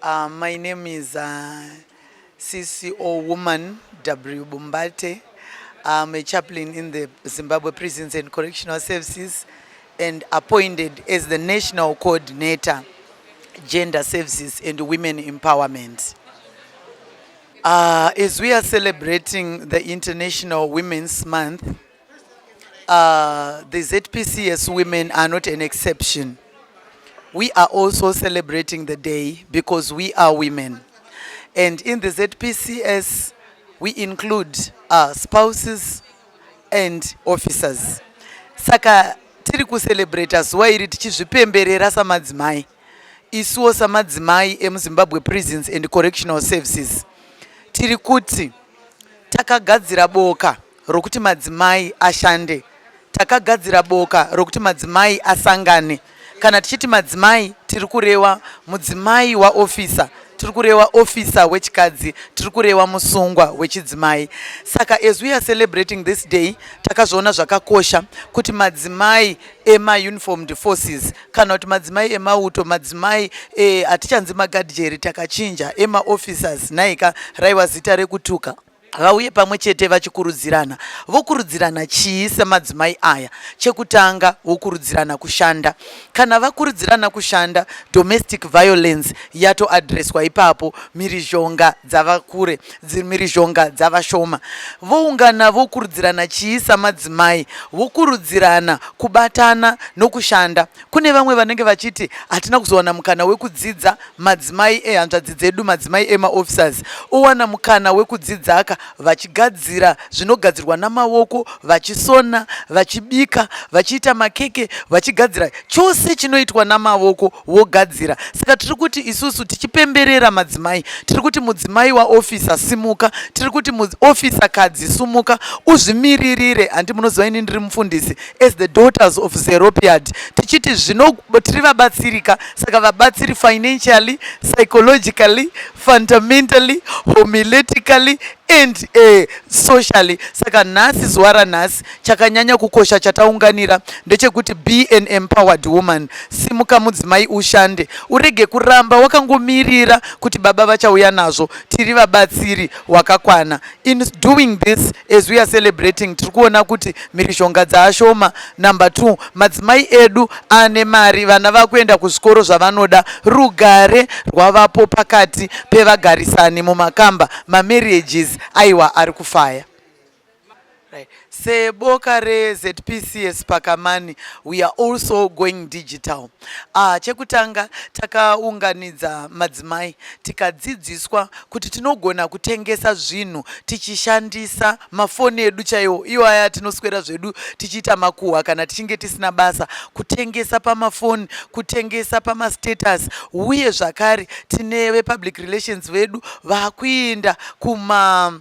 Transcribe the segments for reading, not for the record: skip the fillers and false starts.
My name is CCO Woman W. Bumbate. I'm a chaplain in the Zimbabwe Prisons and Correctional Services and appointed as the National Coordinator, Gender Services and Women Empowerment. As we are celebrating the International Women's Month, the ZPCS women are not an exception. We are also celebrating the day because we are women. And in the ZPCS, we include spouses and officers. Saka tiri kucelebrata zuva iri tichizvipemberera samadzimai. Isuwo samadzimai emuZimbabwe Prisons and Correctional Services, tiri kuti takagadzira boka rokuti madzimai ashande, takagadzira boka rokuti madzimai asangane. Kana tichiti madzimai, tiri kureva mudzimai waofisa, tiri kureva ofisa wechikadzi, tiri kureva musungwa wechidzimai. Saka as we are celebrating this day, takazviona zvakakosha kuti madzimai emauniformed forces, kana kuti madzimai emauto, madzimai hatichanzi magadhijeri, takachinja, emaofficers, naika raiwa zita rekutuka, vauye pamwe chete vachikurudzirana. Vokurudzirana chii semadzimai aya? Chekutanga, vokurudzirana kushanda. Kana vakurudzirana kushanda, domestic violence yatoadreswa ipapo, mhirizhonga dzava kure, mhirizhonga dzava shoma. Voungana vokurudzirana chii samadzimai? Vokurudzirana kubatana nokushanda. Kune vamwe vanenge vachiti hatina kuzowana mukana wekudzidza. Madzimai ehanzvadzi dzedu, madzimai emaofficers, owana mukana wekudzidzaka, vachigadzira zvinogadzirwa namaoko, vachisona, vachibika, vachiita makeke, vachigadzira chose chinoitwa namavoko vogadzira. Saka tiri kuti isusu tichipemberera madzimai, tiri kuti mudzimai waofisa, simuka. Tiri kuti ofisa kadzi, sumuka uzvimiririre. Handi munoziva ini ndiri mufundisi, as the daughters of Zelophehad, tichiti zvino tiri vabatsirika. Saka vabatsiri financially, psychologically, fundamentally, homiletically and socially. Saka nhasi, zuva ranhasi, chakanyanya kukosha chataunganira ndechekuti be an empowered woman. Simuka mudzimai, ushande, urege kuramba wakangomirira kuti baba vachauya nazvo. Tiri vabatsiri wakakwana. In doing this, as we are celebrating, tiri kuona kuti mhirizhonga dzaashoma. Number two, madzimai edu ane mari, vana vakuenda kuzvikoro zvavanoda, rugare rwavapo pakati pevagarisani mumakamba, mamarriages aiwa ari kufaya. Right. Seboka reZPCS Pakamani, we are also going digital. Chekutanga, takaunganidza madzimai, tikadzidziswa kuti tinogona kutengesa zvinhu tichishandisa mafoni edu chaiwo iwo aya tinoswera zvedu tichiita makuhwa kana tichinge tisina basa, kutengesa pamafoni, kutengesa pamastatus. Uye zvakare tine vepublic relations vedu vakuinda kuma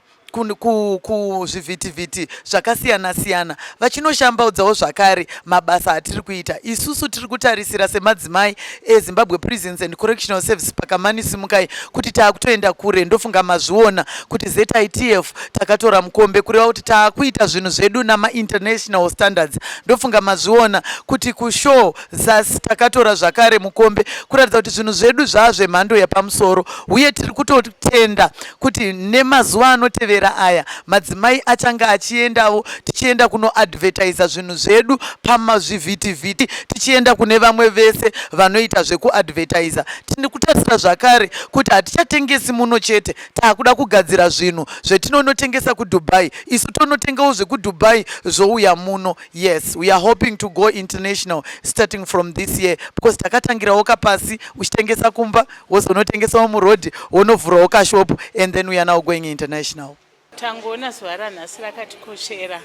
kuzvivhitivhiti zvakasiyana siyana, vachinoshambadzawo zvakare mabasa atiri kuita isusu. Tiri kutarisira semadzimai eZimbabwe Prisons and Correctional Service Pakamani Simukai kuti taakutoenda kure. Ndofunga mazviona kuti ZITF takatora mukombe, kureva kuti taakuita zvinhu zvedu namainternational standards. Ndofunga mazviona kuti kushow ZAS takatora zvakare mukombe, kuratidza kuti zvinhu zvedu zvaazvemhando yapamusoro. Uye tiri kutotenda kuti nemazuva anotevera aya, madzimai achange achiendawo, tichienda kunoadvertisa zvinhu zvedu pamazvivhitivhiti, tichienda kune vamwe vese vanoita zvekuadvertisa. Tiri kutarisira zvakare kuti hatichatengesi muno chete, taakuda kugadzira zvinhu zvetinonotengesa kuDubai, isu tonotengawo zvekuDubai zvouya muno. Yes, we are hoping to go international starting from this year, because takatangirawo kapasi, uchitengesa kumba, wozonotengesawo murodhi, wonovhurawo kashopu, and then we are now going international. Tangoona zuva ranhasi rakatikoshera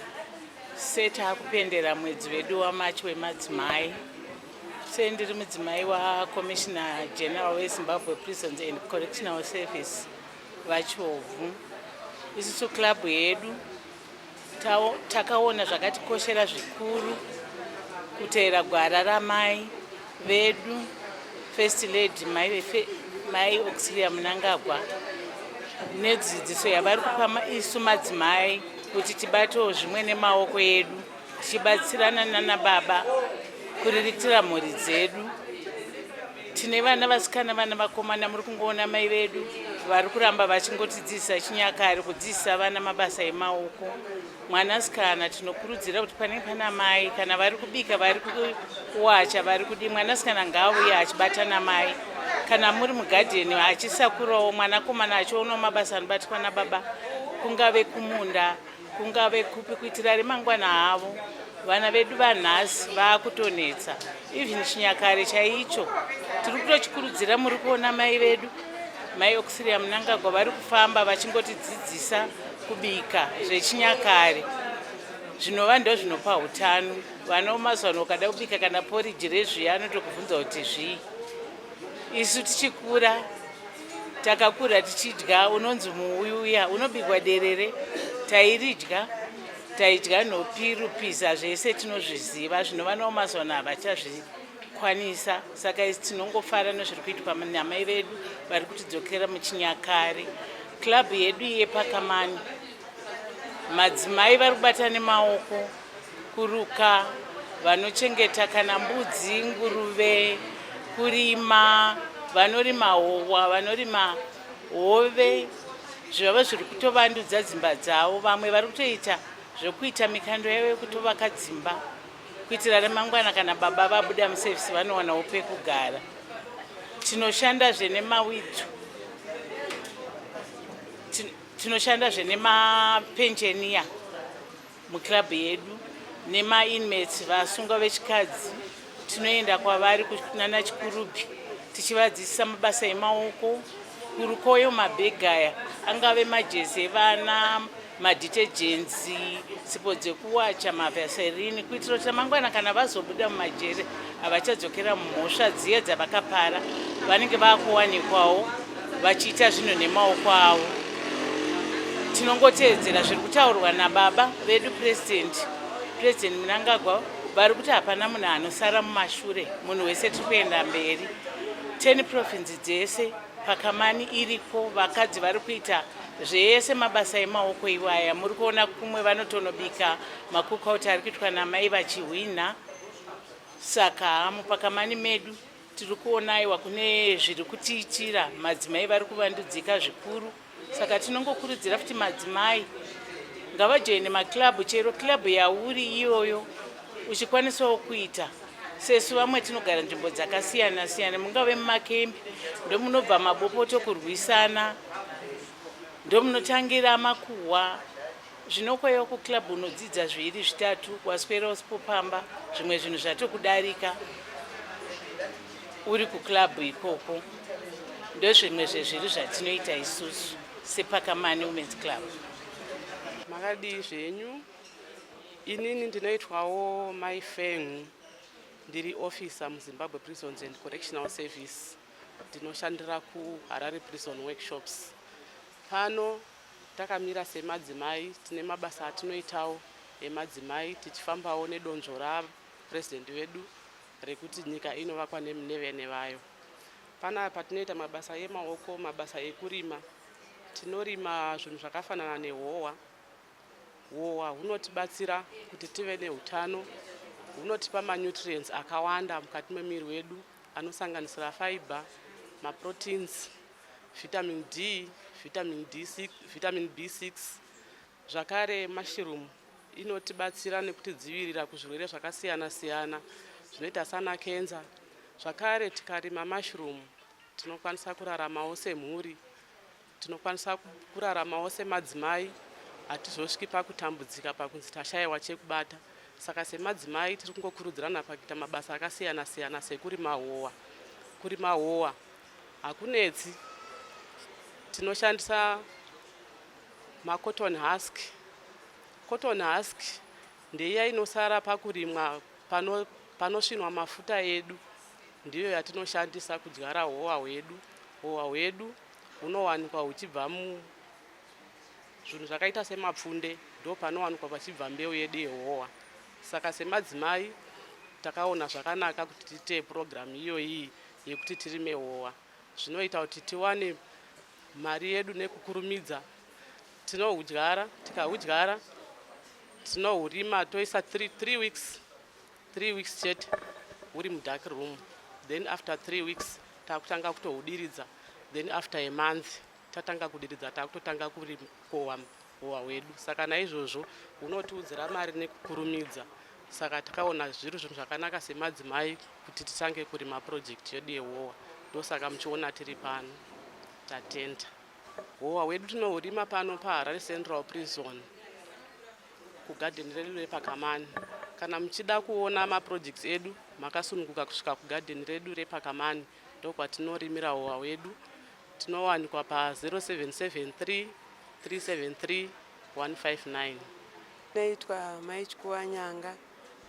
setaakupendera mwedzi wedu waMarch wemadzimai. Sendiri mudzimai wacommissioner general weZimbabwe Prisons and Correctional Service, VaChovhu, isusu club yedu takaona zvakatikoshera zvikuru kuteera gwara ramai vedu, First Lady Mai Auxilia Mnangagwa, nedzidziso yavari kupa isu madzimai kuti tibatewo zvimwe nemaoko edu, tichibatsirana nana baba kuriritira mhuri dzedu. Tine vana vasikana, vana vakomana. Muri kungoona mai vedu vari kuramba vachingotidzidzisa chinyakare, kudzidzisa vana mabasa emaoko. Mwanasikana tinokurudzira kuti pane pana mai kana vari kubika, vari kuwacha, vari kudi, mwanasikana ngaauye achibata namai. Kana muri mugadheni achisakurawo, mwanakomana achionawo mabasa anobatwa nababa, kungave kumunda, kungave kupi, kuitira remangwana havo. Vana vedu vanhasi vaakutonetsa. Even chinyakare chaicho tiri kutochikurudzira. Muri kuona mai vedu, Mai Auxilia Mnangagwa, vari kufamba vachingotidzidzisa kubika zvechinyakare, zvinova ndo zvinopa utano. Vana vemazuva ano ukada kubika kana poriji rezviya, anotokubvunza kuti zvii. Isu tichikura, takakura tichidya unonzi muuyu uya unobikwa derere, tairidya. Taidya nhopi, rupiza, zvese tinozviziva. Zvino vana vemazuva ano havachazvikwanisa. Saka isi tinongofara nezviri kuitwa namai vedu vari kutidzokera muchinyakare. Club yedu yePakamani, madzimai vari kubata nemaoko, kuruka, vanochengeta kana mbudzi, nguruve, kurima, vanorima howa, vanorima hove, zvivava zviri kutovandudza dzimba dzavo. Vamwe vari kutoita zvekuita mikando yavo yekutovaka dzimba kuitira remangwana, kana baba vabuda musevhisi vanowanawo pekugara. Tinoshandazve nemawidow, tinoshandazve nemapensioner muclub yedu, nemainmates, vasungwa vechikadzi. Tinoenda kwavari nana Chikurubi tichivadzidzisa mabasa emaoko, kurukoyo mabhegi aya, angave majezi evana, madetergents, sipo dzekuwacha, mavaserini, kuitira kuti ramangwana kana vazobuda mumajere havachadzokera mumhosva dziya dzavakapara. Vanenge vakuwanikwawo vachiita zvinhu nemaoko avo. Tinongoteedzera zviri kutaurwa nababa vedu President, President Mnangagwa. Vari kuti hapana munhu anosara mumashure, munhu wese tiri kuenda mberi. 10 province dzese Pakamani iriko. Vakadzi vari kuita zvese mabasa emaoko iwaya. Muri kuona kumwe vanotonobika macookout ari kuitwa namai vachihwina. Saka muPakamani medu tiri kuona aiwa, kune zviri kutiitira. Madzimai vari kuvandudzika zvikuru. Saka tinongokurudzira futi madzimai ngavajoine maclub, chero club yauri iyoyo uchikwanisawo kuita sesu. Vamwe tinogara nzvimbo dzakasiyana siyana, mungave mumakembi, ndomunobva mabopoto, kurwisana, ndomunotangira makuhwa. Zvinokweyo kuclub unodzidza zviviri zvitatu, waswera usipo pamba, zvimwe zvinhu zvatokudarika uri kuclub ikoko. Ndozvimwe zvezviri zvatinoita isusu sePakamani Women's Club. Makadii zvenyu? Inini ndinoitwawo Mai Fengu, ndiri officer muZimbabwe Prisons and Correctional Service. Ndinoshandira kuHarare Prison Workshops. Pano takamira semadzimai, tine mabasa atinoitawo emadzimai, tichifambawo nedonzvo rapurezidendi vedu rekuti nyika inovakwa nevene vayo. Panapa tinoita mabasa emaoko, mabasa ekurima. Tinorima zvinhu zvakafanana nehowa. Howa hunotibatsira kuti tive neutano, hunotipa manutrients akawanda mukati memuviri wedu, anosanganisira fiber, maproteins, vitamin D, vitamin D6, vitamin B6. Zvakare mushroom inotibatsira nekutidzivirira kuzvirwere zvakasiyana siyana zvinoita sana kenza. Zvakare tikarima mushroom tinokwanisa kuraramawo semhuri, tinokwanisa kuraramawo semadzimai, hatizosviki pakutambudzika pakunzi tashayiwa chekubata. Saka semadzimai tiri kungokurudzirana pakuita mabasa akasiyana siyana sekurima howa. Kurima howa hakunetsi, tinoshandisa macotton husk. Cotton husk ndeiya inosara pakurimwa, panosvinwa mafuta edu, ndiyo yatinoshandisa kudyara howa hwedu. Howa hwedu hunowanikwa huchibva mu zvinhu zvakaita semapfunde, ndo panowanikwa pachibva mbeu yedu yehowa. Saka semadzimai takaona zvakanaka kuti tiite purogiramu iyoyi yekuti tirime howa. Zvinoita kuti tiwane mari yedu nekukurumidza. Tinohudyara, tikahudyara tinohurima, toisa 3 weeks, 3 weeks chete huri mudark room. Then after 3 weeks Takutanga kutohudiridza, then after a month tatanga kudiridza, takutotanga kukohwa howa hwedu. Saka naizvozvo hunotiudzira mari nekukurumidza. Saka takaona zviri zvinhu zvakanaka semadzimai kuti titange kurima project yedu yehowa. Ndosaka muchiona tiri pano. Tatenda. Howa hwedu tinohurima pano paHarare Central Prison, kugadheni redu rePakamani. Kana muchida kuona maprojects edu, makasununguka kusvika kugadheni redu rePakamani, ndokwatinorimira howa hwedu. Tinowanikwa pa0773 373 159. Ndinoitwa Mai Chikuwanyanga,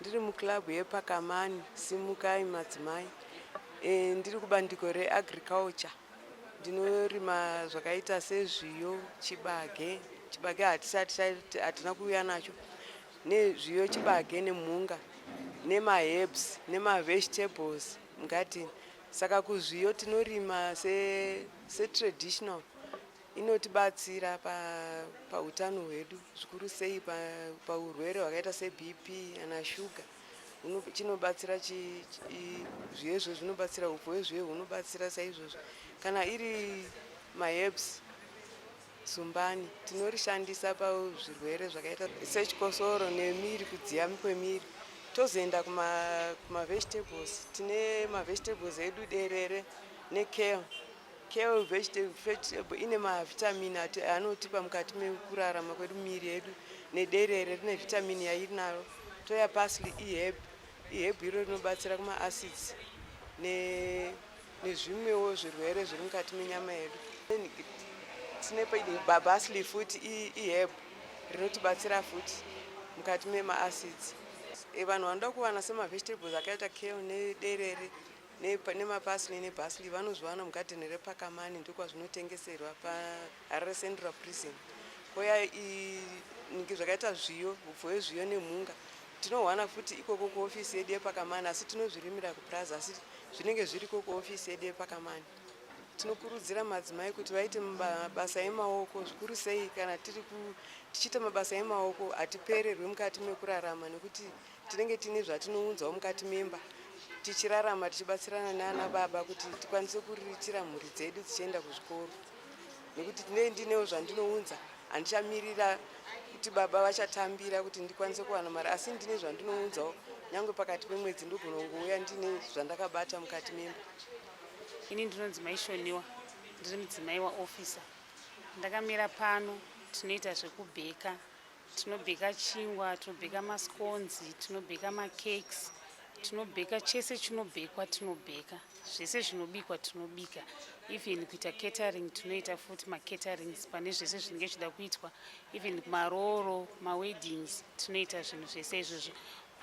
ndiri muclub yePakamani Simukai Madzimai. Ndiri kubandiko reagriculture. Ndinorima zvakaita sezviyo, chibage. Chibage hatisati, hatina kuuya nacho, nezviyo, chibage nemhunga nemaherbs nemavegetables mugadheni. Saka kuzviyo tinorima setraditional, inotibatsira pautano hwedu, zvikuru sei paurwere hwakaita seBP kana shuga. Chinobatsira zviyo izvo, zvinobatsira upfu hwezviyo hunobatsira saizvozvo. Kana iri maherbs, zumbani tinorishandisa pazvirwere zvakaita sechikosoro nemiri, kudziya kwemiri. Tozoenda kumavegetables, tine mavegetables edu, derere nekale. Kale vegetable ine mavhitamini anotipa mukati mekurarama kwedu, miri yedu, nederere rine vhitamini yairinaro. Toya parsley, iherb. Iherb iro rinobatsira kumaacids nezvimwewo zvirwere zviri mukati menyama yedu. Tine basil futi, iherb rinotibatsira futi mukati memaacids. Vanhu vanoda kuwana semavegetables akaita kale nederere nemaparsley nebasil, vanozviwana mugadheni rePakamani, ndokwazvinotengeserwa paHarare Central Prison. Koya zvakaita zviyo, upfu hwezviyo nemhunga, tinohwana futi ikoko kuofisi yedu yePakamani, asi tinozvirimira kupurazi, asi zvinenge zviriko kuofisi yedu yePakamani. Tinokurudzira madzimai kuti vaite mabasa emaoko, zvikuru sei kana tiri tichiita mabasa emaoko, hatipererwi mukati mekurarama, nekuti tinenge tiine zvatinounzawo mukati memba, tichirarama tichibatsirana naana baba kuti tikwanise kuriritira mhuri dzedu dzichienda kuzvikoro, nekuti tinee ndinewo zvandinounza. Handichamirira kuti baba vachatambira kuti ndikwanise kuwana mari, asi ndine zvandinounzawo. Nyange pakati pemwedzi ndogona kungouya ndine zvandakabata mukati memba. Ini ndinonzi Maishoniwa, ndiri mudzimai waofficer. Ndakamira pano, tinoita zvekubheka. Tinobheka chingwa, tinobheka mascones, tinobheka macakes, tinobheka chese chinobhekwa. Tinobheka zvese zvinobikwa, tinobika. Even kuita catering, tinoita futi macaterings pane zvese zvinenge zvichida kuitwa, even maroro, maweddings, tinoita zvinhu zvese izvozvo.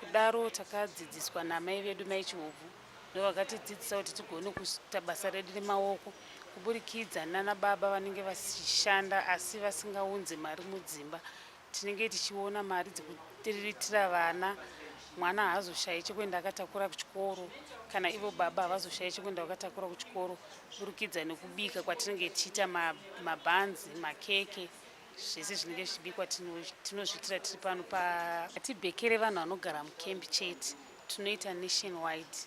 Kudaro takadzidziswa namai vedu, Mai Chihobvu, ndo vakatidzidzisa kuti tigone kuita basa redu remaoko, kuburikidza nana baba vanenge vachishanda asi vasingaunzi mari mudzimba. Tinenge tichiona mari dzekutiriritira vana. Mwana haazoshayi chekuenda akatakura kuchikoro, kana ivo baba havazoshayi chekuenda vakatakura kuchikoro, kuburikidza nekubika kwatinenge tichiita mabhanzi, makeke, zvese zvinenge zvichibikwa tinozviitira tiri pano. Pa hatibhekere vanhu vanogara mucamp chete, tinoita nationwide.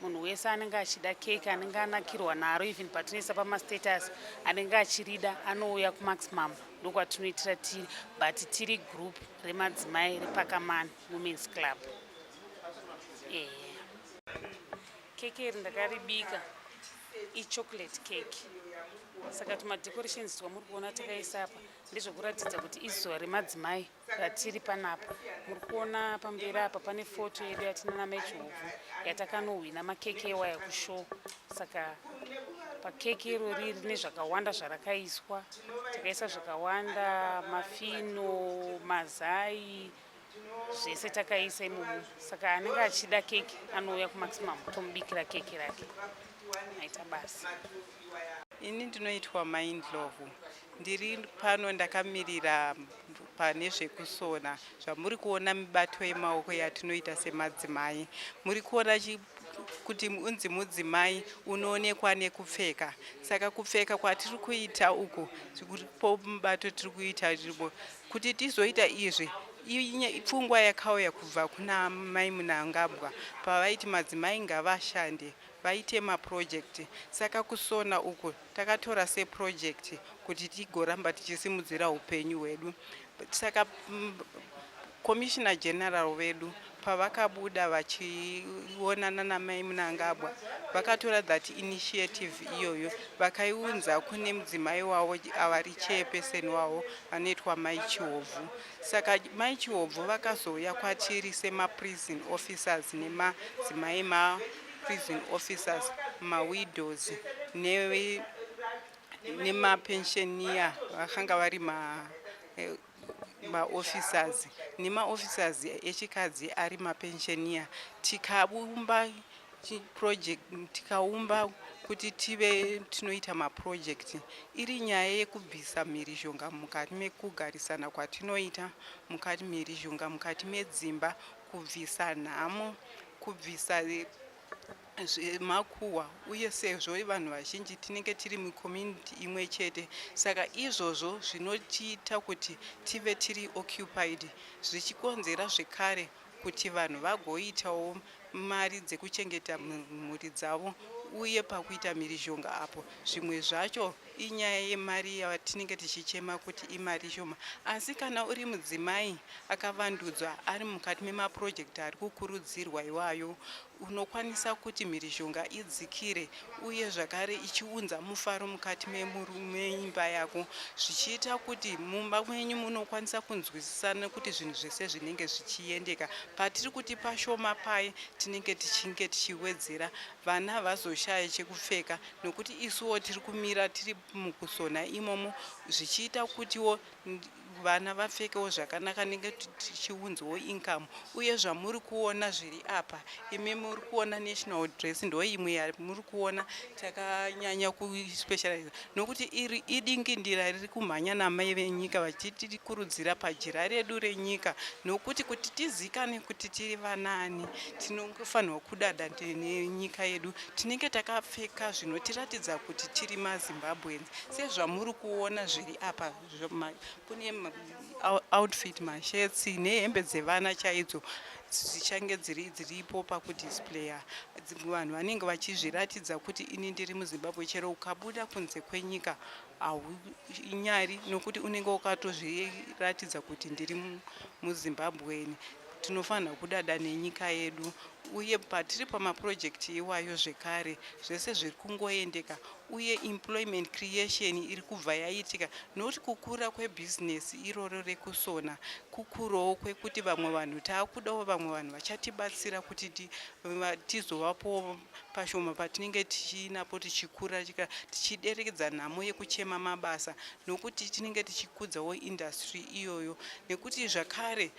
Munhu wese anenge achida keke, anenge anakirwa naro, even patinoisa pamastatus, anenge achirida anouya kuMaximum, ndokwatinoitira tiri, but tiri group remadzimai rePakamani Women's Club. Ehe, keke iri ndakaribika, ichocolate cake. Saka tumadecorations twamuri kuona takaisa apa ndezvekuratidza kuti izuva remadzimai ratiri panapa. Muri kuona pamberi apa pane foto yedu yatina naMai Chihobvu yatakanohwina makeke ewaya kushow. Saka pakeke irori rine zvakawanda zvarakaiswa. Takaisa zvakawanda, mafino, mazai, zvese takaisa imomo. Saka anenge achida keke anouya kuMaximum, tomubikira keke rake. Maita basa. Ini ndinoitwa Maindlovu. Ndiri pano ndakamirira pane zvekusona zvamuri kuona, mibato yemaoko yatinoita semadzimai. Muri kuona kuti unzi mudzimai unoonekwa nekupfeka. Saka kupfeka kwatiri kuita uku kuripo, mubato tiri kuita rimo kuti tizoita izvi. Pfungwa yakauya kubva kuna Mai Munangagwa pavaiti madzimai ngavashande. vaite maproject. Saka kusona uku takatora seproject kuti tigoramba tichisimudzira upenyu hwedu. Saka Commissioner General vedu pavakabuda vachionana namai Mnangagwa, vakatora that initiative iyoyo, vakaiunza kune mudzimai wavo avari chairperson wavo, vanoitwa Mai Chihobvu. Saka Mai Chihobvu vakazouya kwatiri semaprison officers nemadzimai maprison officers, mawidows nemapensioner vakanga vari maofficers nemaofficers echikadzi ari mapensioner. Tikaumba project, tikaumba kuti tive tinoita maproject iri nyaya yekubvisa mhirizhonga mukati mekugarisana kwatinoita, mukati mhirizhonga mukati medzimba, kubvisa nhamo, kubvisa zvemakuhwa. Uye sezvo vanhu vazhinji tinenge tiri mucommunity imwe chete, saka izvozvo zvinotiita kuti tive tiri occupied, zvichikonzera zvekare kuti vanhu vagoitawo mari dzekuchengeta mhuri dzavo. Uye pakuita mhirizhonga apo, zvimwe zvacho inyaya yemari yatinenge tichichema kuti imari shoma. Asi kana uri mudzimai akavandudzwa ari mukati memaproject ari kukurudzirwa iwayo, unokwanisa kuti mhirizhonga idzikire, uye zvakare ichiunza mufaro mukati meimba yako, zvichiita kuti mumba menyu munokwanisa kunzwisisana kuti zvinhu zvese zvinenge zvichiendeka. Patiri kuti pashoma pai, tinenge tichinge tichiwedzera, vana vazoshaya chekupfeka, nokuti isuwo tiri kumira tiri mukusona imomo, zvichiita kutiwo vana vapfekewo zvakanaka, nenge tichiunzawo income. Uye zvamuri kuona zviri apa, imi muri kuona national dress, ndo imwe yamuri kuona takanyanya kuspecialize, nokuti iri idingindira riri kumhanya namai venyika vachitikurudzira pajira redu renyika, nokuti kuti tizikane kuti tiri vanani, tinofanirwa kudada nenyika yedu. Tinenge takapfeka zvinotiratidza kuti tiri maZimbabweans. Sezvamuri kuona zviri apa, kune outfit, mashirts nehembe dzevana chaidzo dzichange dziripo pakudisplaya. Vanhu vanenge vachizviratidza kuti ini ndiri muZimbabwe. Chero ukabuda kunze kwenyika, haunyari, nokuti unenge wakatozviratidza kuti ndiri muZimbabweni. Tinofanira kudada nenyika yedu. Uye patiri pamaproject iwayo zvekare, zvese zviri kungoendeka, uye employment creation iri kubva yaitika, nokuti kukura kwebhizinesi iroro rekusona kukurawo kwekuti vamwe vanhu taakudawo, vamwe vanhu vachatibatsira kuti tizovapowo pashoma patinenge tichinapo, tichikura, tichiderekedza nhamo yekuchema mabasa, nokuti tinenge tichikudzawo industry iyoyo, nekuti zvakare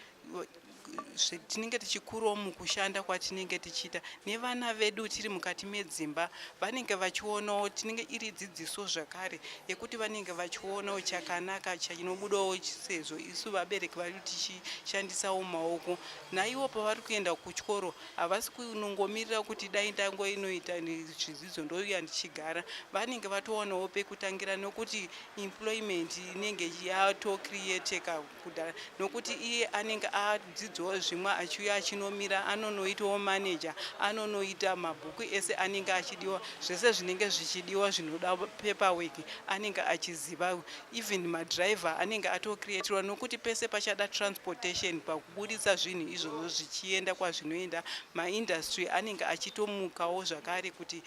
tinenge tichikurawo mukushanda kwatinenge tichiita nevana vedu tiri mukati medzimba. Vanenge vachionawo, tinenge iri dzidziso zvakare yekuti vanenge vachionawo chakanaka chinobudawo, sezvo isu vabereki vari tichishandisawo maoko. Naivo pavari kuenda kuchikoro, havasi kunongomirira kuti dai ndangoinoita zvidzidzo ndouya ndichigara. Vanenge vatowanawo pekutangira, nokuti employment inenge yatocreateka kudhara, nokuti iye anenge adzidzawo zvimwe, achiuya achinomira, anonoitawo manager, anonoita mabhuku ese anenge achidiwa, zvese zvinenge zvichidiwa zvinoda paperwork anenge achiziva. Even madriver anenge atocreatirwa, nokuti pese pachada transportation pakubudisa zvinhu izvozvo zvichienda kwazvinoenda, maindustry anenge achitomukawo zvakare kuti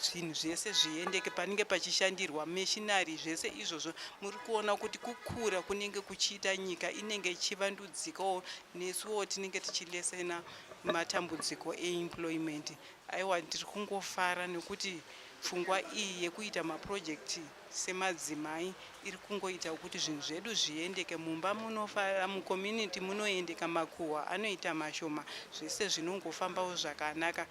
zvinhu zvese zviendeke panenge pachishandirwa, machinery, zvese izvozvo. Muri kuona kuti kukura kunenge kuchiita nyika inenge ichivandudzikawo, nesuwo tinenge tichilesena matambudziko eemployment. Aiwa, ndiri kungofara nekuti pfungwa iyi yekuita maproject semadzimai iri kungoita kuti zvinhu zvedu zviendeke. Mumba munofara, mucommunity munoendeka, makuhwa anoita mashoma, zvese zvinongofambawo zvakanaka.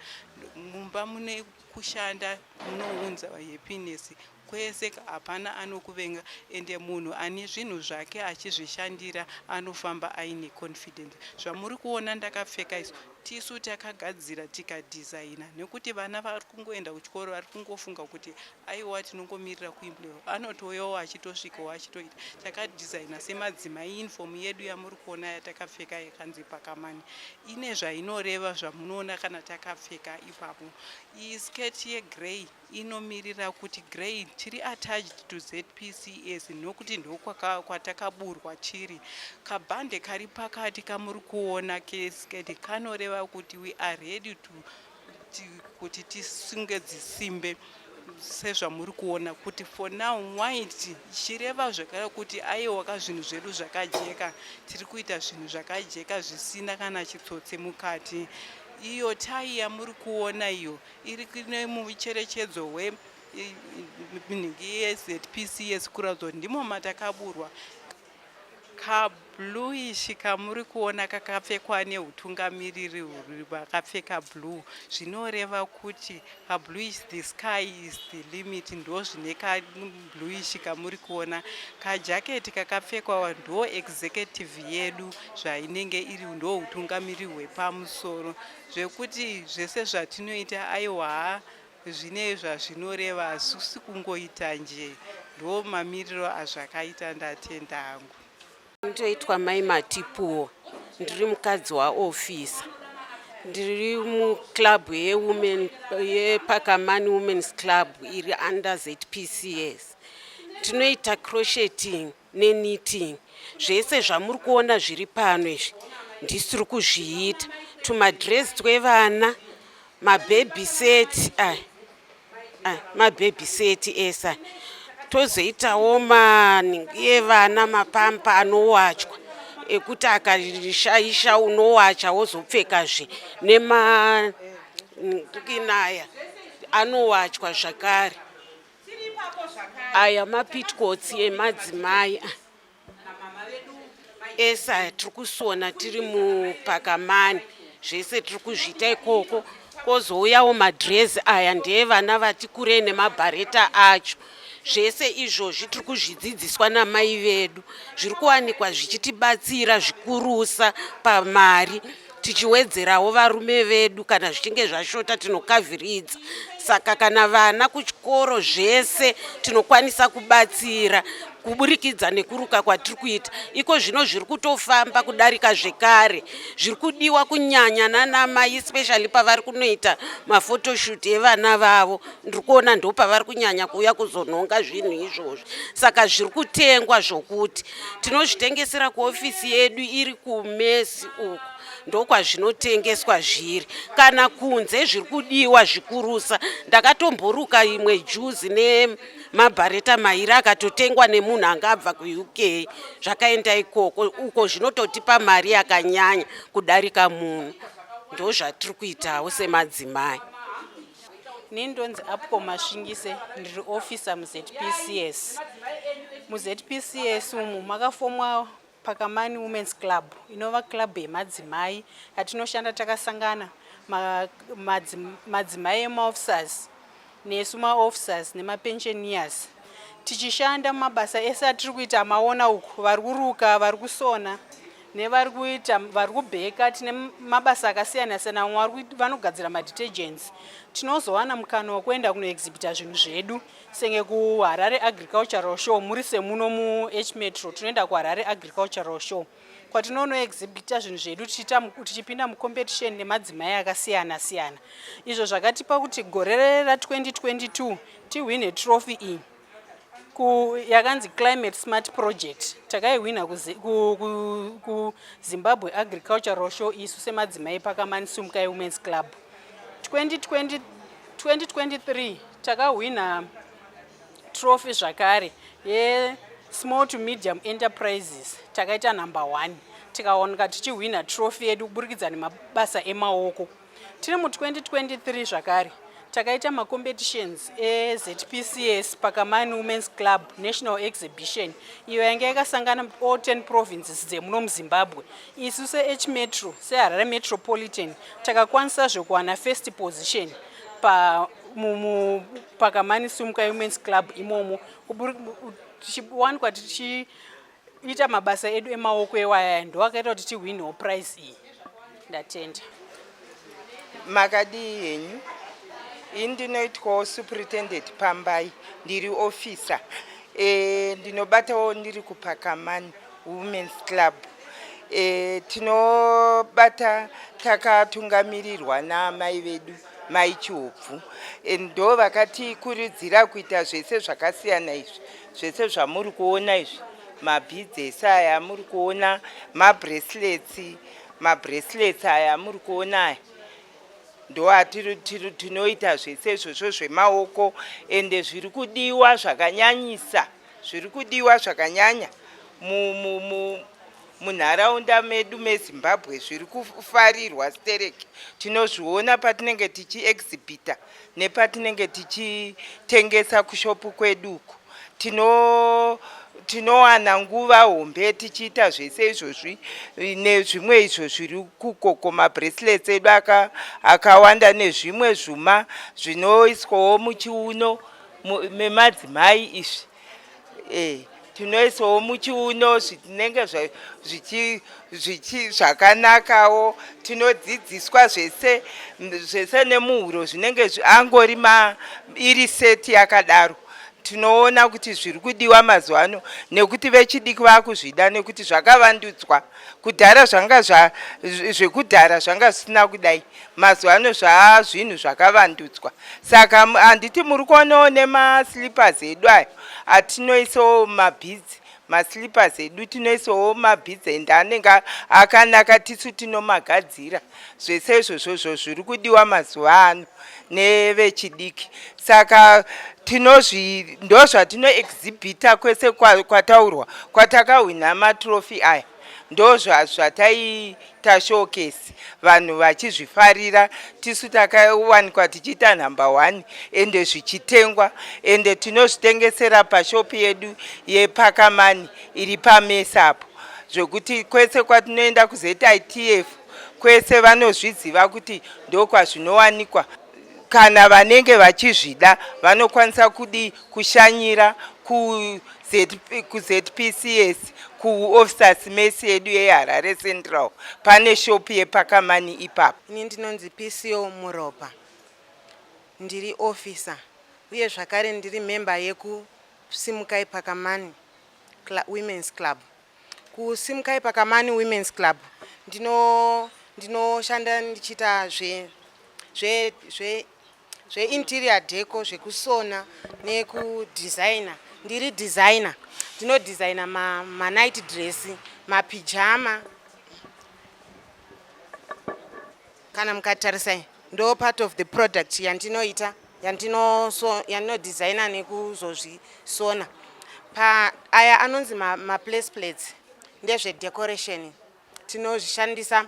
Mumba mune kushanda munounza happiness kwese, hapana anokuvenga. Ende munhu ane zvinhu zvake achizvishandira anofamba aine confidence. Zvamuri kuona ndakapfeka izvo. Tisu takagadzira tikadhizaina nekuti vana vari kungoenda kuchikoro vari kungofunga kuti aiwa tinongomirira kuimblewa anotouyawo achitosvikawo achitoita. Takadhizaina semadzimai uniform yedu yamuri kuona yatakapfeka yakanzi Pakamani ine zvainoreva zvamunoona kana takapfeka ipapo. Iyi skirt yegrey inomirira kuti grey tiri attached to ZPCS nokuti ndokwatakaburwa tiri. Kabhande kari pakati kamuri kuona keskirt kanoreva kuti we are ready to kuti tisunge dzisimbe sezvamuri kuona kuti for now white ichireva zvakare kuti aiwa ka zvinhu zvedu zvakajeka tiri kuita zvinhu zvakajeka zvisina kana chitsotsi mukati. Iyo tai yamuri kuona iyo iri nemucherechedzo wenhingi yeZPCS kuratidza kuti ndimo matakaburwa. Kabluish kamuri kuona kakapfekwa nehutungamiriri vakapfeka blue zvinoreva kuti kabluish the sky is the limit ndozvine kabluish kamuri kuona. Kajaketi kakapfekwa ndo executive yedu zvainenge iri ndo hutungamiriri hwepamusoro zvekuti zvese zvatinoita aiwa zvine zvazvinoreva hazvisi kungoita nje ndo mamiriro azvakaita ndatenda hangu. Ndoitwa Mai Matipuwa, ndiri mukadzi waofisa. Ndiri muclub yewomen yePakamani Women's Club iri under ZPCS. Tinoita crocheting neknitting. Zvese zvamuri kuona zviri pano izvi ndisu tiri kuzviita. Tumadress twevana, mababy set aya mababy set ese aya. Tozoitawo manhingi evana mapampa anowachwa ekuti akashaisha unowacha wozopfekazve nemanhingi anowachwa zvakare. Aya mapitcoats emadzimai ese aya tiri kusona tiri muPakamani, zvese tiri kuzviita ikoko. Kozouyawo madhirezi aya ndeevana vati kurei nemabhareta acho. Zvese izvozvi tiri kuzvidzidziswa namai vedu, zviri kuwanikwa zvichitibatsira zvikurusa pamari, tichiwedzerawo varume vedu kana zvichinge zvashota tinokavhiridza. Saka kana vana kuchikoro zvese tinokwanisa kubatsira kuburikidza nekuruka kwatiri kuita iko zvino zviri kutofamba kudarika zvekare. Zviri kudiwa kunyanya nanamai especially pavari kunoita mafotoshoot evana vavo, ndiri kuona ndo pavari kunyanya kuuya kuzonhonga zvinhu izvozvi. Saka zviri kutengwa zvokuti tinozvitengesera kuofisi yedu iri kuMesi uko ndokwazvinotengeswa zviri, kana kunze zviri kudiwa zvikurusa. Ndakatomboruka imwe juzi nemabhareta mairi akatotengwa nemunhu anga abva kuUK, zvakaenda ikoko uko zvinototipa mari yakanyanya kudarika munhu. Ndozvatiri kuitawo semadzimai. Ini ndonzi Apco Masvingise, ndiri officer muZPCS. MuZPCS umu makafomwa Pakamani Women's Club, inova club yemadzimai yatinoshanda takasangana madzimai emaofficers nesu maofficers nemapensioners, tichishanda mumabasa ese atiri kuita amaona uku, vari kuruka, vari kusona nevari kuita vari kubheka. Tine mabasa akasiyana siyana, vamwe vanogadzira madetergents. Tinozowana mukana wekuenda kunoexhibita zvinhu zvedu senge kuHarare Agricultural Show. Muri semuno muH Metro, tinoenda kuHarare Agricultural Show kwatinonoexhibita zvinhu zvedu tichipinda mucompetition nemadzimai akasiyana siyana. Izvo zvakatipa kuti gore ra2022 tihwine trophy iyi yakanzi Climate Smart Project. Takaihwina kuZimbabwe Agricultural Show isu semadzimai Pakamani Sumukai Women's Club. 2020, 2023 takahwina trophy zvakare yesmall to medium enterprises, takaita number 1, tikaoneka tichihwina trophy yedu kuburikidza nemabasa emaoko. Tiri mu2023 zvakare takaita macompetitions eZPCS Pakamani Women's Club National Exhibition, iyo yange yakasangana all 10 provinces dzemuno muZimbabwe. Isu seH Metro, seHarare Metropolitan, takakwanisa zvekuwana first position Pakamani Sumukai Women's Club imomo, tichiwanikwa tichiita mabasa edu emaoko ewaya, ndo akaita kuti tihwinewo prize iyi. Ndatenda. Makadii henyu? Ini ndinoitwawo Superintendent Pambai, ndiri officer. E, ndinobatawo ndiri kuPakamani Women's Club. E, tinobata takatungamirirwa naamai vedu mai Chihobvu. E, ndo vakatikurudzira kuita zvese zvakasiyana izvi, zvese zvamuri kuona izvi, mabhidzi ese aya amuri kuona, mabracelets, mabracelets aya amuri kuona aya ndoatinoita zvese izvozvo zvemaoko ende zviri kudiwa zvakanyanyisa zviri kudiwa zvakanyanya munharaunda medu meZimbabwe zviri kufarirwa stereki. Tinozviona patinenge tichiexhibita nepatinenge tichitengesa kushopu kwedu uku. Tino tinowana nguva hombe tichiita zvese izvozvi nezvimwe izvo zviri kukoko mabracelets edu akawanda nezvimwe zvuma zvinoiswawo muchiuno memadzimai izvi e, tinoisawo muchiuno zvinenge zvakanakawo. Tinodzidziswa zvese zvese nemuhuro zvinenge angori iri seti yakadaro. Tinoona kuti zviri kudiwa mazuva ano nekuti vechidiki vaakuzvida nekuti zvakavandudzwa. Kudhara zvanga zvekudhara zvanga zvisina kudai, mazuva ano zvaa zvinhu zvakavandudzwa. Saka handiti muri kuonawo nemaslippers edu ayo atinoisawo mabhidzi, maslippers edu tinoisawo mabhidzi ende anenge akanaka, tisu tinomagadzira. Zvese izvozvozvo zviri kudiwa mazuva ano nevechidiki, saka tinozvi ndozvatinoexhibita kwese kwataurwa kwatakahwina matrophy aya, ndo zvataita showcase vanhu vachizvifarira. Tisu takawanikwa tichiita number one ende zvichitengwa, ende tinozvitengesera pashopu yedu yePakamani iri pamesa apo, zvekuti kwese kwatinoenda kuZITF kwese vanozviziva kuti ndokwazvinowanikwa. Kana vanenge vachizvida vanokwanisa kudi kushanyira kuZPCS kuofficers mess yedu yeHarare Central, pane shopu yePakamani ipapo. Ini ndinonzi PCO Muropa, ndiri officer uye zvakare ndiri memba yekuSimukai Pakamani Women's Club. KuSimukai Pakamani Women's Club ndinoshanda ndichiita zveinterior deco, zvekusona nekudesigner. Ndiri designer, ndinodesigna manight dress, mapijama. Kana mukatarisai, ndo part of the product yandinoita, yandinodesigna nekuzozvisona. Pa aya anonzi maplace plates, ndezvedecoration. Tinozvishandisa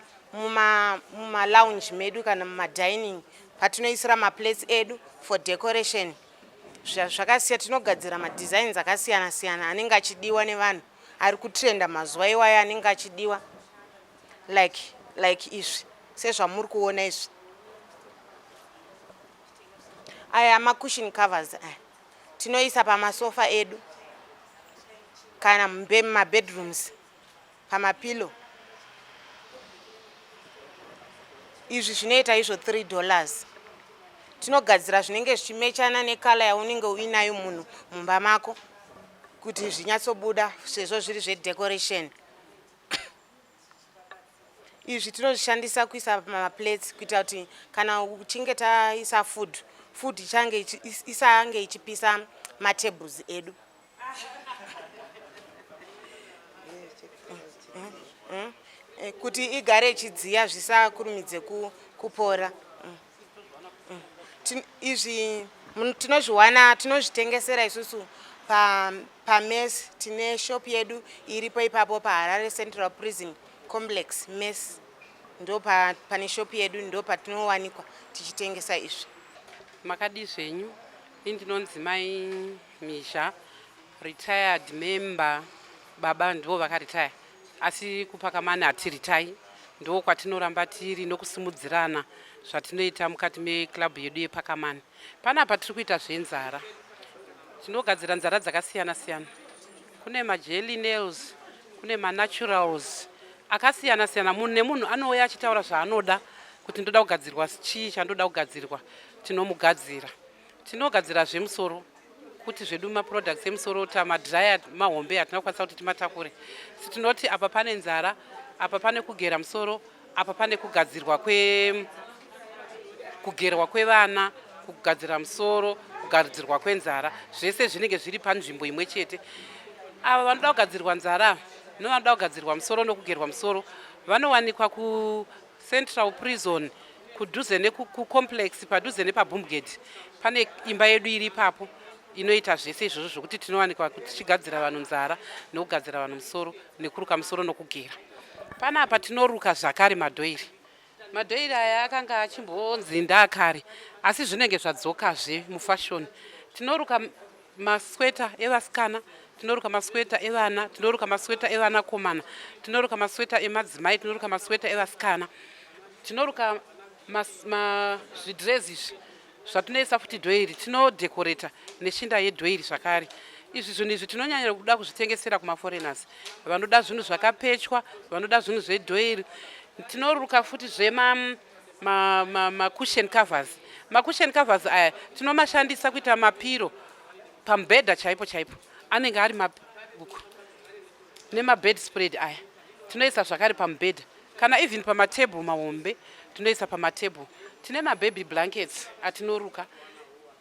mumalounge medu kana mumadining patinoisira maplates edu for decoration. Zvakasiya tinogadzira madesigns akasiyana siyana anenge achidiwa nevanhu, ari kutrenda mazuva iwayo anenge achidiwa, like izvi sezvamuri kuona izvi. Aya macushion covers aya tinoisa pamasofa edu kana mumabedrooms pamapillow. Izvi zvinoita izvo $3. Tinogadzira zvinenge zvichimechana necolour yaunenge uinayo munhu mumba mako kuti zvinyatsobuda sezvo zviri zvedecoration. Izvi tinozvishandisa kuisa pamaplates kuitira kuti kana uchinge taisa food, food ichange isange ichipisa matables edu. Kuti igare ichidziya zvisakurumidze kupora. Izvi tinozviwana, tinozvitengesera isusu pames. Tine shop yedu iripo ipapo paHarare Central Prison Complex mess, ndo pane shop yedu, ndo patinowanikwa tichitengesa izvi. Makadi zvenyu? Ini ndinonzi Mai Mizha, retired member. Baba ndivo vakaretire, asi kuPakamani hatiritai, ndo kwatinoramba tiri nokusimudzirana zvatinoita mukati meclub yedu yePakamani. Panapa tiri kuita zvenzara, tinogadzira nzara dzakasiyana siyana. Kune majelly nails, kune manaturals akasiyana siyana. Munhu nemunhu anouya achitaura zvaanoda. kuti ndoda kugadzirwa chii chandoda kugadzirwa tinomugadzira. Tinogadzira zvemusoro kuti zvedu maproducts emusoro tamadhiraya mahombe hatina kukwanisa kuti timatakure. Si tinoti apa pane nzara, apa pane kugera musoro, apa pane kugadzirwa kwe kugerwa kwevana, kugadzira musoro, kugadzirwa kwenzara, zvese zvinenge zviri panzvimbo imwe chete. Ava vanoda kugadzirwa nzara nevanoda kugadzirwa musoro nokugerwa musoro vanowanikwa kuCentral Prison kudhuze nekucomplex padhuze nepaBoomgate pane imba yedu iri ipapo inoita zvese izvozvo zvokuti tinowanikwa tichigadzira vanhu nzara nokugadzira vanhu musoro nekuruka musoro nokugera. Panapa tinoruka zvakare madhoiri. Madhoiri aya akanga achimbonzi ndaakare asi zvinenge zvadzokazve mufashoni. Tinoruka masweta evasikana, tinoruka masweta evana, tinoruka masweta evanakomana, tinoruka masweta emadzimai, tinoruka masweta evasikana, tinoruka zvidhirezi izvi zvatinoisa futi dhoiri tinodekoreta neshinda yedhoiri zvakare. Izvi zvinhu izvi tinonyanya kuda kuzvitengesera kumaforeigners vanoda zvinhu zvakapechwa, vanoda zvinhu zvedhoiri. Tinoruka futi zvema macushion ma, ma covers. Macushion covers aya tinomashandisa kuita mapiro pamubhedha chaipo chaipo anenge ari uku nemabed spread aya tinoisa zvakare pamubhedha kana even pamatable mahombe tinoisa pamatable. Tine mababy blankets atinoruka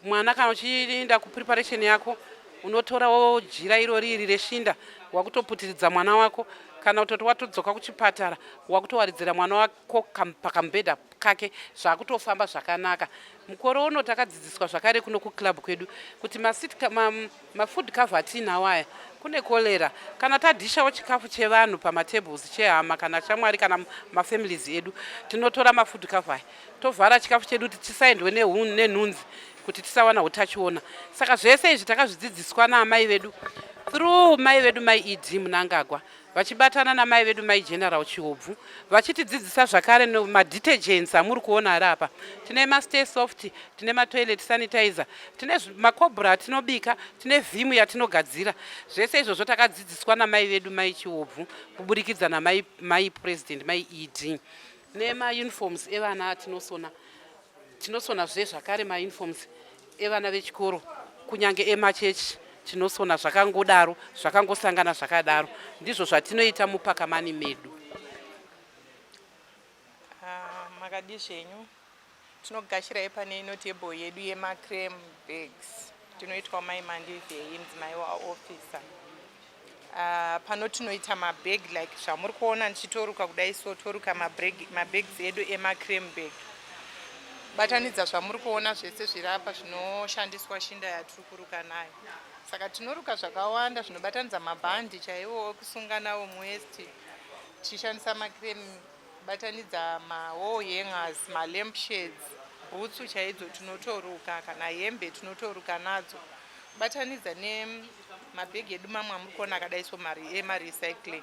mwana kana uchienda kupreparation yako unotorawo jira irori iri reshinda wakutoputiridza mwana wako kana kutoti watodzoka kuchipatara wakutowaridzira mwana wako pakamubhedha kake zvakutofamba zvakanaka. Mukore uno takadzidziswa zvakare kuno kuclub kwedu kuti mafood cover atiinawo aya kune cholera kana tadhishawo chikafu chevanhu pamatables chehama kana shamwari kana mafamilies edu tinotora mafood cover aya tovhara chikafu chedu kuti chisaendwe nenhunzi kuti tisawana utachiona. Saka zvese izvi takazvidzidziswa naamai vedu through mai vedu mai ED Mnangagwa vachibatana namai vedu mai General Chihobvu vachitidzidzisa zvakare madetergents amuri kuona ari apa. Tine mastay soft, tine matoilet sanitizer, tine makobra atinobika, tine vhimu yatinogadzira. Zvese izvozvo takadzidziswa namai vedu mai Chihobvu kuburikidza namai mai President mai ED. Nemauniforms evana atinosona, tinosona zve zvakare mauniforms evana vechikoro kunyange emachechi tinosona zvakangodaro zvakangosangana zvakadaro ndizvo zvatinoita mupakamani medu. Ah, makadii zvenyu tinokugashirai pane ino table yedu yemacrem bags tinoitwa mai mandivhei mudzimai waofficer Uh, pano tinoita mabag like zvamuri kuona ndichitoruka kudai so toruka mabags edu emacrem bag batanidza zvamuri kuona zvese zviri apa zvinoshandiswa shinda yatiri kuruka nayo saka tinoruka zvakawanda zvinobatanidza mabhandi chaiwo ekusunga nawo muwest tichishandisa macrem batanidza mawall hangers malamp shades bhutsu chaidzo tinotoruka kana hembe tinotoruka nadzo Kubatanidza nemabhegi edu mamwe amuri kuona akadai so emarecycling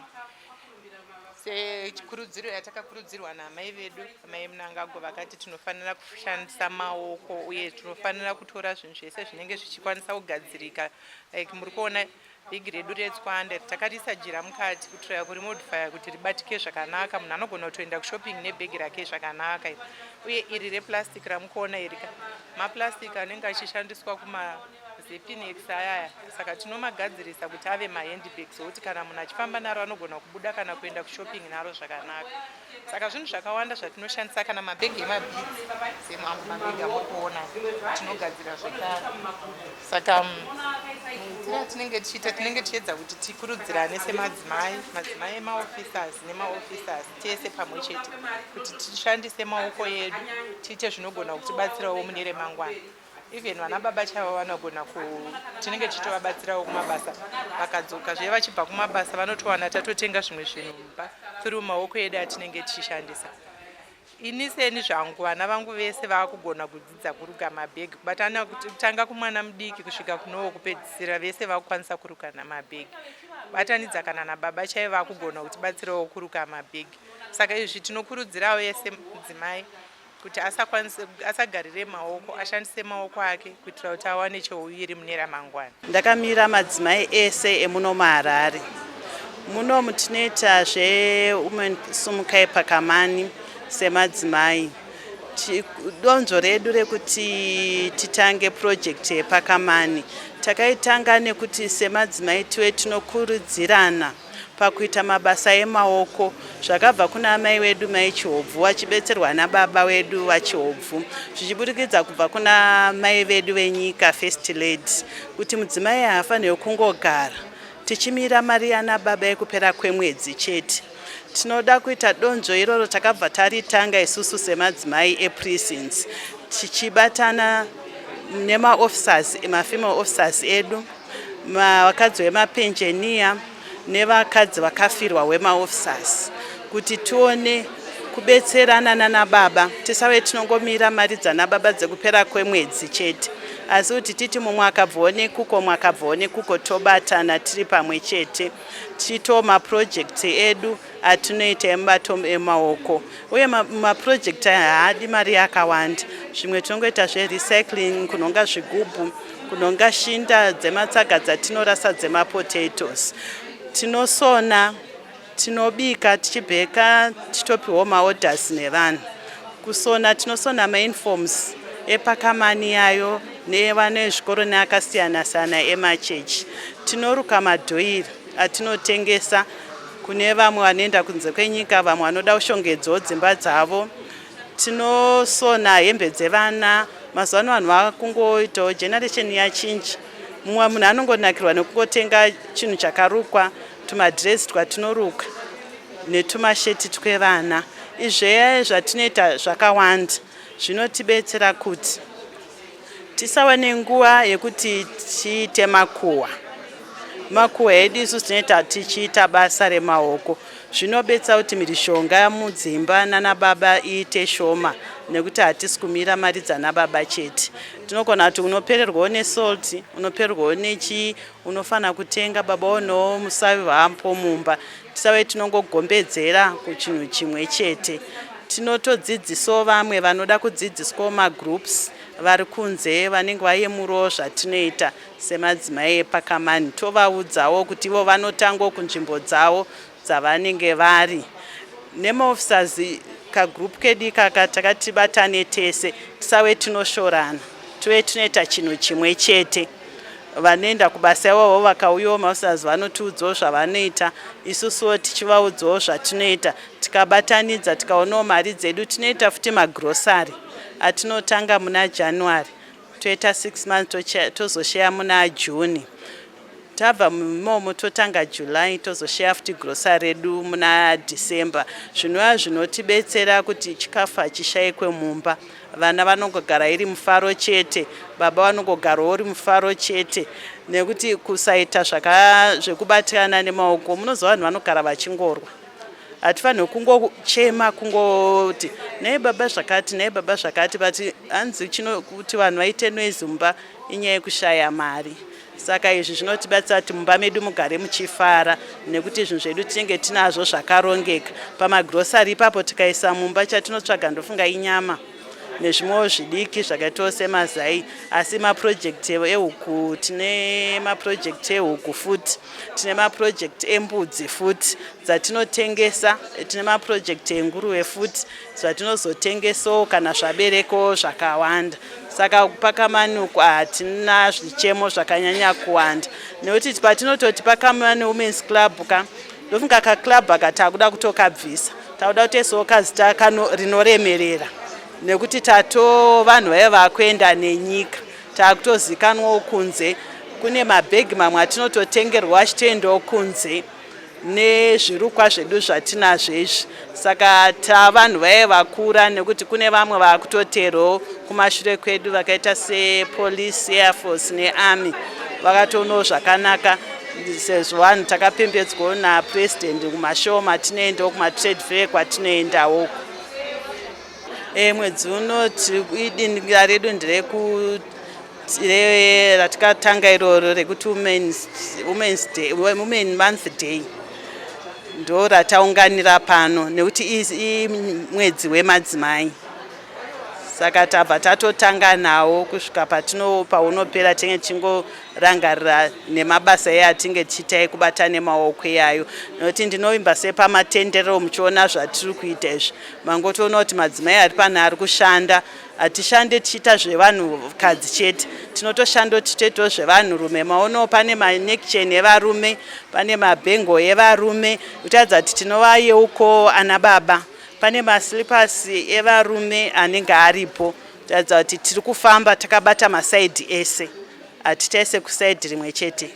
sekurudziro yatakakurudzirwa naamai vedu amai Mnangagwa vakati tinofanira kushandisa maoko uye tinofanira kutora zvinhu zvese zvinenge zvichikwanisa kugadzirika like muri kuona bhegi redu retswanda takariisa jira mukati kutraya kurimodifya kuti ribatike zvakanaka munhu anogona kutoenda kushopping nebhegi rake zvakanaka uye iri replastic ramukuona iri ka maplastic anenge achishandiswa kumazepinex ayaya saka tinomagadzirisa kuti ave mahandbags okuti kana munhu achifamba naro anogona kubuda kana kuenda kushopping naro zvakanaka saka zvinhu zvakawanda zvatinoshandisa kana mabhegi emabhidzi semamwe mabhegi amuri kuona tinogadzira zvekare saka maitiro atinenge tichiita tinenge tichiedza kuti tikurudzirane semadzimai madzimai emaofficers nemaofficers tese pamwe chete kuti tishandise maoko edu tiite zvinogona kutibatsirawo mune remangwana even vana baba chaivo vanogona ku tinenge tichitovabatsirawo kumabasa vakadzoka zviye vachibva kumabasa vanotowana tatotenga zvimwe zvinhu mumba through maoko edu atinenge tichishandisa ini seni zvangu vana vangu vese vaakugona kudzidza kuruka mabhegi kubatana kutanga kumwana mudiki kusvika kunowo kupedzisira vese vakukwanisa kuruka mabhegi batanidza kana nababa chaivo vakugona kutibatsirawo kuruka mabhegi saka izvi tinokurudzirawo yese mudzimai kuti asakwanise asagarire maoko ashandise maoko ake kuitira kuti awane chouviri mune ramangwana. Ndakamira madzimai ese emuno muHarare. Munomu tinoita zveWomen Sumukai Pakamani semadzimai. Donzvo redu rekuti titange purojekiti yePakamani takaitanga nekuti semadzimai tive tinokurudzirana pakuita mabasa emaoko zvakabva kuna amai wedu Mai Chihobvu vachibetserwa nababa wedu vaChihobvu, zvichiburikidza kubva kuna mai vedu venyika, First Lady, kuti mudzimai haafanirwi kungogara tichimira mari yana baba yekupera kwemwedzi chete. Tinoda kuita donzvo iroro, takabva taritanga isusu semadzimai eprisons tichibatana nemaofficers, mafemale officers edu, vakadzi vemapenjeniya nevakadzi vakafirwa wemaofficers, kuti tione kubetserana nana baba, tisave tinongomira mari dzana baba dzekupera kwemwedzi chete, asi kuti titi mumwe akabvawo nekuko, mumwe akabvawo nekuko, tobatana tiri pamwe chete tichitawo mapurojekti edu atinoita emubato emaoko. Uye mapurojekti aya haadi mari yakawanda. Zvimwe tinongoita zverecycling, kunhonga zvigubhu, kunhonga shinda dzematsaga dzatinorasa dzemapotatoes, tinosona, tinobika, tichibheka, tichitopiwawo maorders nevanhu. Kusona, tinosona mauniforms ePakamani yayo nevana vezvikoro neakasiyana siyana emachechi. Tinoruka madhoiri atinotengesa kune vamwe vanoenda kunze kwenyika, vamwe vanoda kushongedzawo dzimba dzavo. Tinosona hembe dzevana. Mazuva ano vanhu vakungoitawo, generation yachinja, mumwe munhu anongonakirwa nekungotenga chinhu chakarukwa, tumadhirezi twatinoruka netumasheti twevana. Izve zvatinoita zvakawanda zvinotibetsera kuti tisava nenguva yekuti tiite makuhwa. Makuhwa edu isusu tinoita tichiita basa remaoko. Zvinobetsa kuti mhirizhonga mudzimba nana baba iite shoma, nekuti hatisi kumira mari dzana baba chete. Tinogona kuti unopererwawo nesalt, unopererwawo nechii, unofanira kutenga, baba onewo musavi vaampo mumba. Tisave tinongogombedzera kuchinhu chimwe chete. Tinotodzidzisawo vamwe vanoda kudzidziswawo, magroups vari kunze vanenge vayemurawo zvatinoita semadzimai ePakamani, tovaudzawo kuti ivo vanotangawo kunzvimbo dzavo dzavanenge vari nemaofficers. Kagroup kedu ikaka takati batane tese, tisave tinoshorana, tive tinoita chinhu chimwe chete. Vanoenda kubasa ivavo vakauyawo maofficers, vanotiudzawo zvavanoita, isusuwo tichivaudzawo zvatinoita. Tikabatanidza, tikaonawo mari dzedu, tinoita futi magrosari atinotanga muna January, toita 6 months, tozosheya muna June. Tabva imomo totanga July, tozosheya futi grocery redu muna December, zvinova zvinotibetsera kuti chikafu hachishayikwe mumba. Vana vanongogara iri mufaro chete, baba vanongogarawo uri mufaro chete, nekuti kusaita zvekubatirana nemaoko, munoziva vanhu vanogara vachingorwa. Hatifanirwi kungochema, kungoti nei baba zvakati, nei baba zvakati, but hanzi kuti vanhu vaite noise mumba inyaya yekushaya mari. Saka izvi zvinotibatsira kuti mumba medu mugare muchifara, nekuti zvinhu zvedu tinenge tinazvo zvakarongeka. Pamagrosari ipapo tikaisa mumba, chatinotsvaga ndofunga inyama nezvimwewo zvidiki zvakaitawo semazai. Asi mapurojekti ehuku, tine mapurojekti ehuku futi, tine mapurojekti embudzi futi dzatinotengesa, tine mapurojekti enguruve futi zvatinozotengesawo kana zvaberekawo zvakawanda. Saka Pakamani uku hatina zvichemo zvakanyanya kuwanda, nekuti patinototi Pakamani Women's Club ka, ndofunga kaclub aka takuda kutokabvisa, takuda kutoisawo kazita rinoremerera, nekuti tato vanhu vaiva vakuenda nenyika, takutozikanwawo kunze. Kune mabhegi mamwe atinototengerwa achitoendawo kunze nezvirukwa zvedu zvatinazvo izvi. Saka tavanhu vaive vakura, nekuti kune vamwe vaakutoterawo kumashure kwedu vakaita sepolice, air force nearmy, vakatoonawo zvakanaka, sezvo vanhu takapembedzwawo napurezidendi kumashow matinoendawo, kumatrade fair kwatinoendawo. Mwedzi uno idinga redu ndereku ratikatanga iroro rekuti Women's Day, Women Month Day, ndo rataunganira pano, nekuti imwedzi wemadzimai. Saka tabva tatotanga nawo kusvika patino paunopera tinge tichingorangarira nemabasa iye atinge tichiita ekubata nemaoko iyayo nokuti ndinovimba sepamatendero muchiona zvatiri kuita izvi mangotoona kuti madzimai ari pano ari kushanda hatishande tichiita zvevanhukadzi chete tinotoshanda tichitoitawo zvevanhurume maonawo pane manekchen evarume pane mabhengo evarume kutaridza kuti tinovayeuko ana baba Pane maslippers evarume anenge aripo kutaridza kuti tiri kufamba takabata masaidhi ese, hatitaise kusaidhi rimwe chete.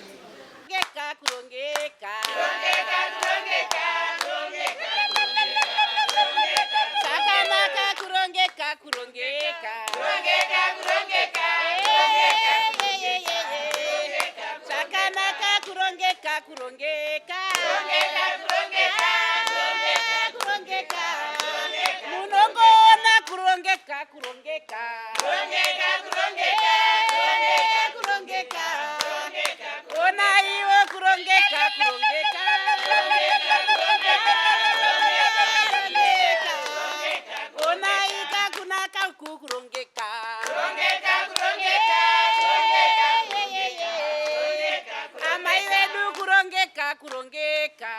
Kurongeka, kurongeka, kurongeka, munongoona kurongeka, kurongeka, kurongeka, kurongeka, kurongeka, ona iwo kurongeka, kurongeka, kurongeka, kurongeka, ona ika kunaka kurongeka, kurongeka, kurongeka, kurongeka, amai vedu kurongeka kurongeka.